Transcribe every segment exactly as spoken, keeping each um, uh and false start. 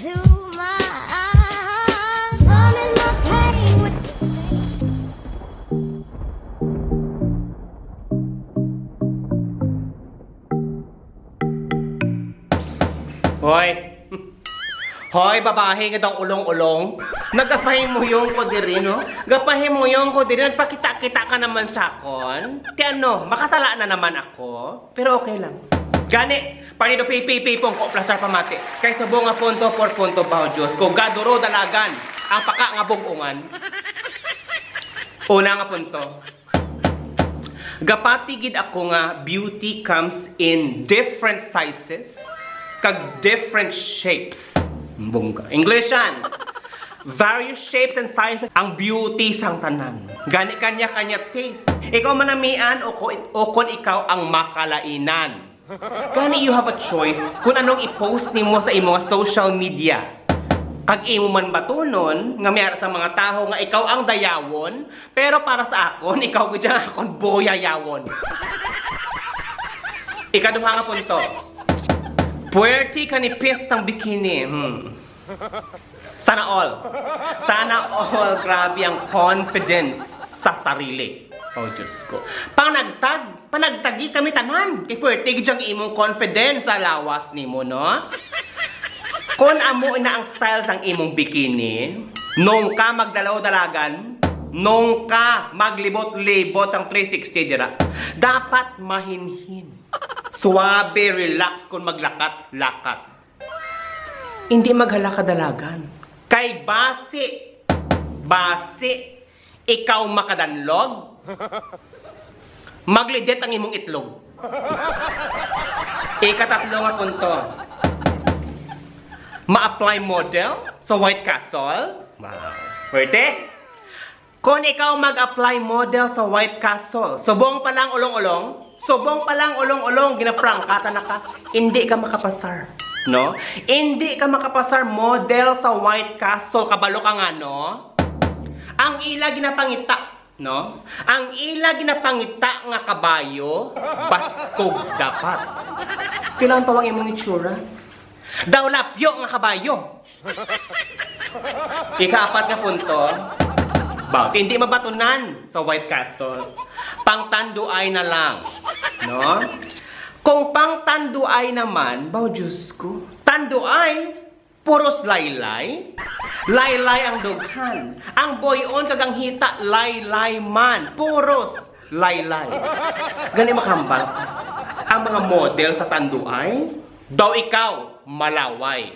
To my eyes, running my pain with Hoy. Hoy, babae nga daw ulong-ulong. Nagapahimuyong ko diri, no? Gapahimuyong ko diri. Nagpakita-kita ka naman sa akon. Ti ano, makasala na naman ako. Pero okay lang. Gani, Panido P P P pong ko plastar pamati. Kay subong nga punto por punto, baw Diyos ko, gaduro dalagan ang paka nga bug-ungan. Una nga punto, gapati gid ako nga beauty comes in different sizes kag different shapes. Bongga. English yan. Various shapes and sizes ang beauty sang tanan. Gani kanya-kanya taste. Ikaw manamian o ko-, o kon ikaw ang makalainan. Gani you have a choice kung anong i-post nimo sa imo nga social media. Kag imo man batunon nga may ara sa mga tawo nga ikaw ang dayawon, pero para sa akon, ikaw gid ang akon boyayawon. Ikaduha nga punto. Puwerte kanipis sang bikini. Hmm. Sana all. Sana all, grabe ang confidence sa sarili. Oh, Diyos ko. Panagtag, panagtagi kami tanan. Kay puwerte gid ang imong confidence sa lawas nimo, no? Kon amo na ang style sang imong bikini, nung ka magdalaw-dalagan, nung ka maglibot-libot sang three sixty dira, dapat mahinhin. Suabe, relax kon maglakat-lakat. Hindi maghala ka dalagan. Kay basi, basi, ikaw makadanlog, maglidet ang imong itlog. Ikatatlo nga punto, ma-apply model sa White Castle. Wow. Pwede? Kon ikaw mag-apply model sa White Castle, subong pa lang ulong-ulong, subong pa lang ulong-ulong, ginaprangkata na ka, hindi ka makapasar, no? Hindi ka makapasar model sa White Castle, kabalo ka nga, no? Ang ila ginapangita, no? Ang ila ginapangita nga kabayo, baskog dapat. Kailangan tawag imong itsura. Daw lapyo nga kabayo. Ikaapat nga punto, ba, hindi mabatunan sa White Castle. Pangtanduay na lang, no? Kung pangtanduay naman, baw, Diyos ko, tanduay, puros laylay. Laylay ang dughan. Ang buy-on kag ang hita, laylay man. Puros laylay. Gani makahambal ka. Ang mga model sa tanduay, daw ikaw, malaway.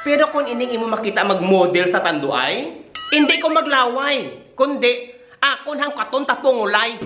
Pero kung ining imo makita mag-model sa tanduay, hindi ko maglaway, kundi akon hangkaton ta pungulay.